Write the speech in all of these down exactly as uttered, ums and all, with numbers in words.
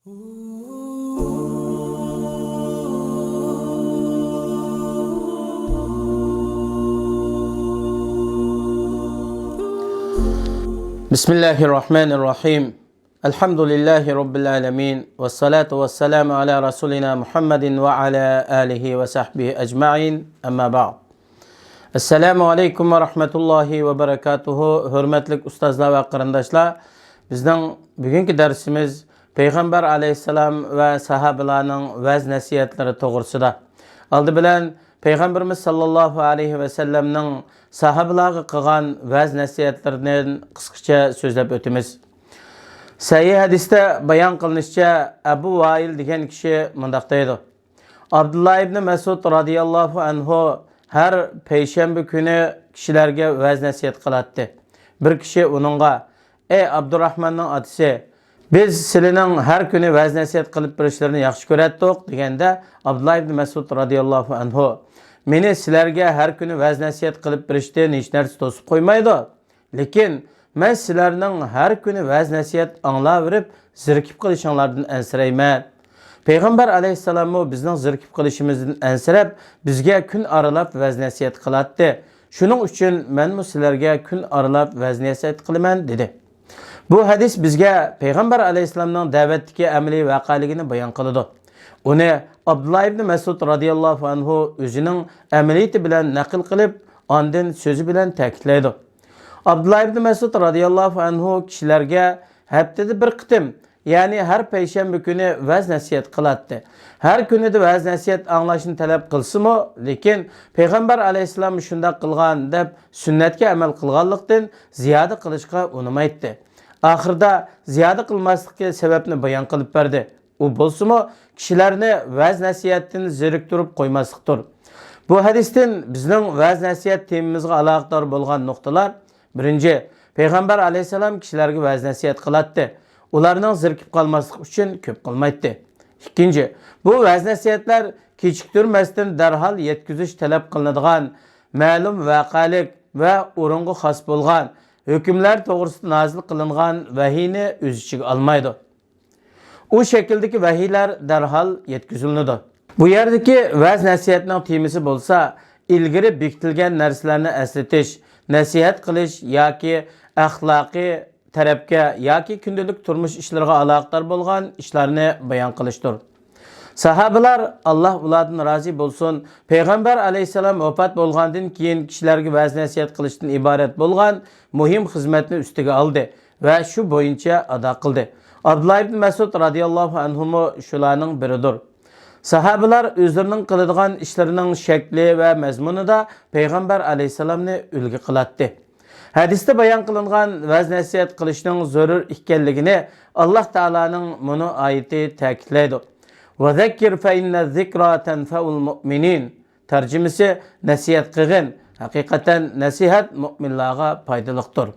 بسم الله الرحمن الرحيم. الحمد لله رب العالمين. والصلاة والسلام على رسولنا محمد وعلى آله وصحبه أجمعين. أما بعد. السلام عليكم ورحمة الله وبركاته. ھۆرمەتلىك ئۇستازلار ۋە قېرىنداشلار، بىزنىڭ بۈگۈنكى دەرسىمىز پەيغەمبەر ئەلەيھىسسالام ۋە ساھابىلارنىڭ ۋەز-نەسىھەتلىرى توغرىسىدا. ئالدى بىلەن پەيغەمبىرىمىز ساللاللاھۇ ئەلەيھى ۋەسەللەمنىڭ ساھابىلارغا قىلغان ۋەز-نەسىھەتلىرىدىن قىسقىچە سۆزلەپ ئۆتىمىز. سەھىھ ھەدىستە بايان قىلىنىشىچە، ئەبۇ ۋائىل دېگەن كىشى مۇنداق دەيدۇ: ئابدۇللا ئىبنى مەسئۇد رازىياللاھۇ ئەنھۇ ھەر پەيشەنبە كۈنى كىشىلەرگە ۋەز-نەسىھەت قىلاتتى. بىر كىشى ئۇنىڭغا: «ئەي ئابدۇراھماننىڭ ئاتىسى، بىز سىلىنىڭ ھەر كۈنى ۋەز-نەسىھەت قىلىپ بېرىشلىرىنى ياخشى كۆرەتتۇق» دېگەندە، ئابدۇللا ئىبنى مەسئۇد رازىياللاھۇ ئەنھۇ: «مېنى سىلەرگە ھەر كۈنى ۋەز-نەسىھەت قىلىپ بېرىشتىن ھېچ نەرسە توسۇپ قويمايدۇ. لېكىن مەن سىلەرنىڭ ھەر كۈنى ۋەز-نەسىھەت ئاڭلاۋېرىپ زېرىكىپ قېلىشىڭلاردىن ئەنسىرەيمەن. پەيغەمبەر ئەلەيھىسسالاممۇ بىزنىڭ زېرىكىپ قېلىشىمىزدىن ئەنسىرەپ، بىزگە كۈن ئارىلاپ ۋەز-نەسىھەت قىلاتتى. شۇنىڭ ئۈچۈن مەنمۇ سىلەرگە كۈن ئارىلاپ ۋەز-نەسىھەت قىلىمەن» دېدى. بۇ ھەدىس بىزگە پەيغەمبەر ئەلەيھىسسالامنىڭ دەۋەتتىكى ئەمەلىي ۋەقەلىكىنى بايان قىلىدۇ. ئۇنى ئابدۇللا ئىبنى مەسئۇد رازىياللاھۇ ئەنھۇ ئۆزىنىڭ ئەمەلىيىتى بىلەن نەقىل قىلىپ، ئاندىن سۆزى بىلەن تەكىتلەيدۇ. ئابدۇللا ئىبنى مەسئۇد رازىياللاھۇ ئەنھۇ كىشىلەرگە ھەپتىدە بىر قېتىم، يەنى ھەر پەيشەنبە كۈنى ۋەز-نەسىھەت قىلاتتى. ھەر كۈنىدە ۋەز-نەسىھەت ئاڭلاشنى تەلەپ قىلسىمۇ، لېكىن پەيغەمبەر ئەلەيھىسسالام شۇنداق قىلغان دەپ سۈننەتكە ئەمەل قىلغانلىقتىن، زىيادە قىلىشقا ئۇنىمايتتى. ئاخىرىدا زىيادە قىلماسلىقى سەۋەبنى بايان قىلىپ بەردى. ئۇ بولسىمۇ كىشىلەرنى ۋەز-نەسىھەتتىن زېرىكتۈرۈپ قويماسلىقتۇر. بۇ ھەدىستىن بىزنىڭ ۋەز-نەسىھەت تېمىمىزغا ئالاقىدار بولغان نۇقتىلار: بىرىنچى، پەيغەمبەر ئەلەيھىسسالام كىشىلەرگە ۋەز-نەسىھەت قىلاتتى. ئۇلارنىڭ زېرىكىپ قالماسلىقى ئۈچۈن كۆپ قىلمايتتى. ئىككىنچى، بۇ ۋەز-نەسىھەتلەر كېچىكتۈرمەستىن دەرھال يەتكۈزۈش تەلەپ قىلىنىدىغان مەلۇم ۋەقەلىك ۋە ئورۇنغا خاس بولغان ھۆكۈملەر توغرىسىدا نازىل قىلىنغان ۋەھىينى ئۆز ئىچىگە ئالمايدۇ. ئۇ شەكىلدىكى ۋەھىيلەر دەرھال يەتكۈزۈلىدۇ. بۇ يەردىكى ۋەز-نەسىھەتنىڭ تېمىسى بولسا، ئىلگىرى بېكىتىلگەن نەرسىلەرنى ئەسلىتىش، نەسىھەت قىلىش ياكى ئەخلاقىي تەرەپكە ياكى كۈندىلىك تۇرمۇش ئىشلىرىغا ئالاقىدار بولغان ئىشلارنى بايان قىلىشتۇر. ساھابىلار، ئاللاھ ئۇلاردىن رازى بولسۇن، پەيغەمبەر ئەلەيھىسسالام ۋاپات بولغاندىن كېيىن كىشىلەرگە ۋەز-نەسىھەت قىلىشتىن ئىبارەت بولغان مۇھىم خىزمەتنى ئۈستىگە ئالدى ۋە شۇ بويىچە ئادا قىلدى. ئابدۇللا ئىبن مەسئۇد رازىياللاھۇ ئەنھۇمۇ شۇلارنىڭ بىرىدۇر. ساھابىلار ئۆزلىرىنىڭ قىلىدىغان ئىشلىرىنىڭ شەكلى ۋە مەزمۇنىدا پەيغەمبەر ئەلەيھىسسالامنى ئۈلگە قىلاتتى. ھەدىستە بايان قىلىنغان ۋەز-نەسىھەت قىلىشنىڭ زۆرۈر ئىكەنلىكىنى ئاللاھ تائالانىڭ مۇنۇ ئايىتى تەكىتلەيدۇ. «ۋەزەككىر فەئىننەززىكرا تەنفەئۇل مۇئمىنىن.» تەرجىمىسى: نەسىھەت قىلغىن، ھەقىقەتەن نەسىھەت مۇئمىنلارغا پايدىلىقتۇر.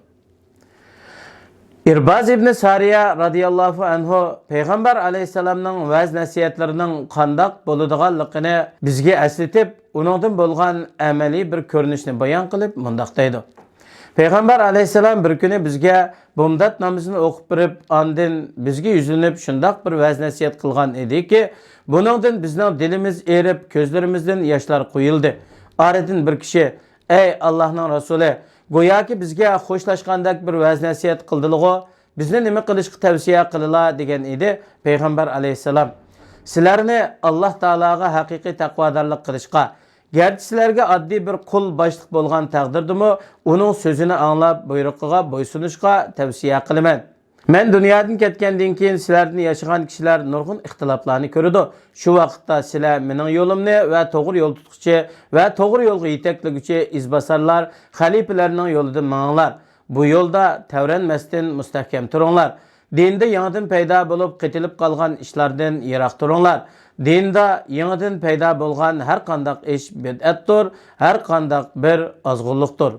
ئىرباز ئىبنى سارىيە رازىياللاھۇ ئەنھۇ پەيغەمبەر ئەلەيھىسسالامنىڭ ۋەز-نەسىھەتلىرىنىڭ قانداق بولىدىغانلىقىنى بىزگە ئەسلىتىپ، ئۇنىڭدىن بولغان ئەمەلىي بىر كۆرۈنۈشنى بايان قىلىپ مۇنداق دەيدۇ: پەيغەمبەر ئەلەيھىسسالام بىر كۈنى بىزگە بومدات نامىزىنى ئوقۇپ بېرىپ، ئاندىن بىزگە يۈزلىنىپ شۇنداق بىر ۋەز-نەسىھەت قىلغان ئىدىكى، بۇنىڭدىن بىزنىڭ دىلىمىز ئېرىپ، كۆزلىرىمىزدىن ياشلار قۇيۇلدى. ئارىدىن بىر كىشى: «ئەي ئاللاھنىڭ رەسۇلى، گوياكى بىزگە خوشلاشقاندەك بىر ۋەز-نەسىھەت قىلدىلىغۇ، بىزنى نېمە قىلىشقا تەۋسىيە قىلىلا؟» دېگەن ئىدى. پەيغەمبەر ئەلەيھىسسالام: «سىلەرنى ئاللاھ تائالاغا ھەقىقىي تەقۋادارلىق قىلىشقا، گەرچە سىلەرگە ئاددىي بىر قۇل باشلىق بولغان تەقدىردىمۇ، ئۇنىڭ سۆزىنى ئاڭلاپ، بۇيرۇقىغا بويسۇنۇشقا تەۋسىيە قىلىمەن. مەن دۇنيادىن كەتكەندىن كېيىن سىلەردىن ياشىغان كىشىلەر نۇرغۇن ئىختىلاپلارنى كۆرىدۇ. شۇ ۋاقىتتا سىلەر مېنىڭ يولۇمنى ۋە توغرا يول تۇتقۇچى ۋە توغرا يولغا يېتەكلىگۈچى ئىزباسارلار، خەلىپىلەرنىڭ يولىدا مېڭىڭلار. بۇ يولدا تەۋرەنمەستىن مۇستەھكەم تۇرۇڭلار. دىندا يېڭىدىن پەيدا بولۇپ، قېتىلىپ قالغان ئىشلاردىن يىراق تۇرۇڭلار. دىندا يېڭىدىن پەيدا بولغان ھەر قانداق ئىش بىدئەتتۇر، ھەر قانداق بىر ئازغۇنلۇقتۇر.»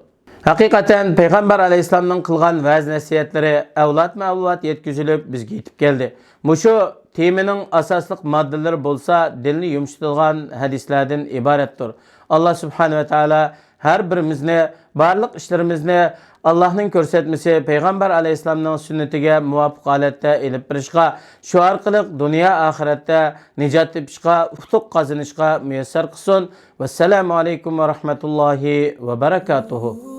ھەقىقەتەن، پەيغەمبەر ئەلەيھىسسالامنىڭ قىلغان ۋەز-نەسىھەتلىرى ئەۋلادمۇ ئەۋلاد يەتكۈزۈلۈپ بىزگە يېتىپ كەلدى. مۇشۇ تېمىنىڭ ئاساسلىق ماددىلىرى بولسا دىلنى يۇمشىتىدىغان ھەدىسلەردىن ئىبارەتتۇر. ئاللاھ سۇبھانەھۇ ۋە تائالا ھەر بىرىمىزنى، بارلىق ئىشلىرىمىزنى ئاللاھنىڭ كۆرسەتمىسى پەيغەمبەر ئەلەيھىسسالامنىڭ سۈننىتىگە مۇۋاپىق ھالەتتە ئېلىپ بېرىشقا، شۇ ئارقىلىق دۇنيا ئاخىرەتتە نىجات تېپىشقا، ئۇتۇق قازىنىشقا مۇيەسسەر قىلسۇن. ۋەسسالامۇ ئەلەيكۇم ۋە رەھمەتۇللاھى ۋە بەرەكاتۇھۇ.